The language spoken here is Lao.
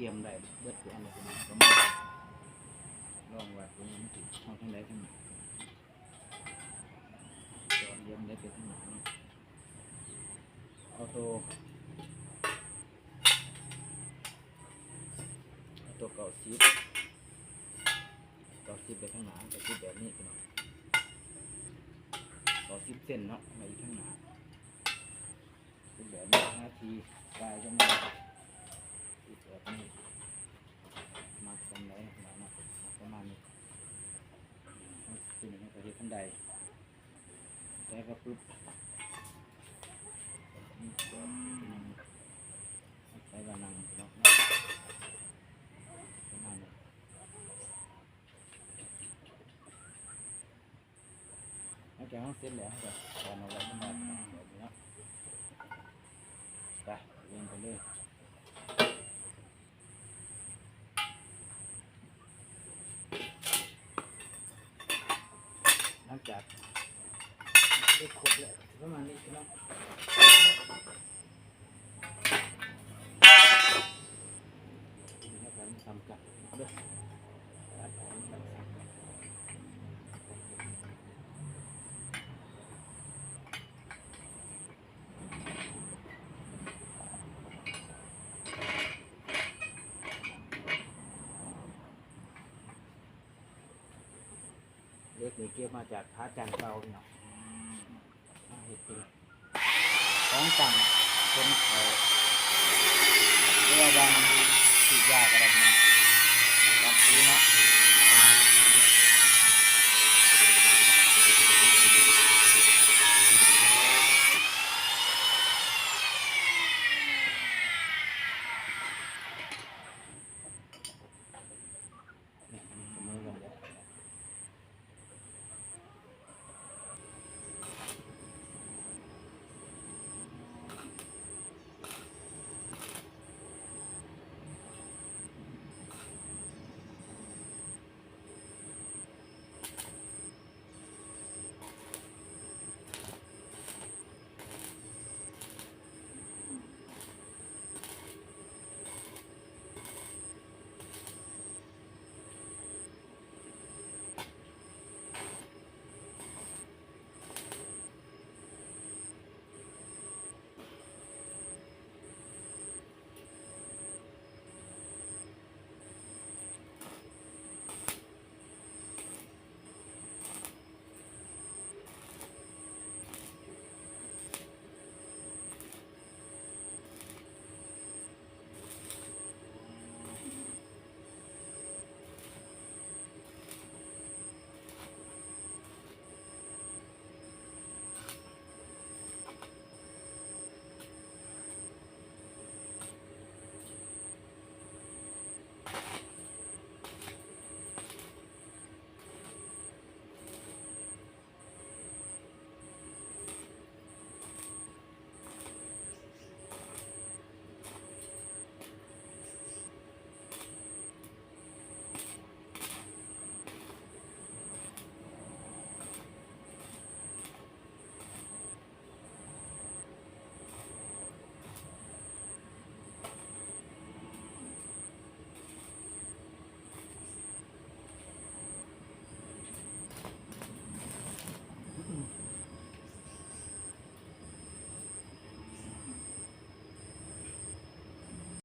ຕຽມໄດ້ເບິດທຸກອັນເລີຍພີ່ນ້ອງ ກໍມາລອງວ່າຕົວນີ້ມັນຊິເອົາທາງໃດທາງໜ້າ ຈອດລຽມໄດ້ໄປທາງໜ້າເນາະ ເອົາໂຕ ເອົາໂຕເກົ້າສິບ ເກົ້າສິບໄປທາງໜ້າ ເກົ້າສິບແບບນີ້ພີ່ນ້ອງ ເກົ້າສິບເຊັນເນາະ ໄວ້ຢູ່ທາງໜ້າ ເປັນແບບນີ້ ໜ້າທີ່ກາຍຈັ່ງນັ້ນ ອີກແບບນີ້ ມັກສ່ຳໃດເນາະ ມັກປະມານນີ້ ເຮົາເປັນຫຍັງເຮົາກໍເຮັດອັນໃດ ແຕ່ກໍປຶບ ໃສ່ວ່ານັ່ງເນາະ ປະມານນີ້. ຫຼັງຈາກເຮົາເສັດແລ້ວ ເຮົາກໍຖອນເອົາໄວ້ທຳມະດາແບບນີ້ເນາະ ໄປ ວຽນໄປເລີຍ ຫຼັງຈາກໄດ້ຄົບແລ້ວ ປະມານນີ້ພີ່ນ້ອງ ນີ້ແລ້ວກັນ ສ່ຳກັນເດີ ຕັດອອກ ເຫຼັກນີ້ເກັບມາຈາກພະອາຈານເກົ່າເນາະ ມາເຮັດເປັນຂອງຕັ້ງຄົນເຖົ້າ ຫຼືວ່າວາງສີດຢາກໍໄດ້.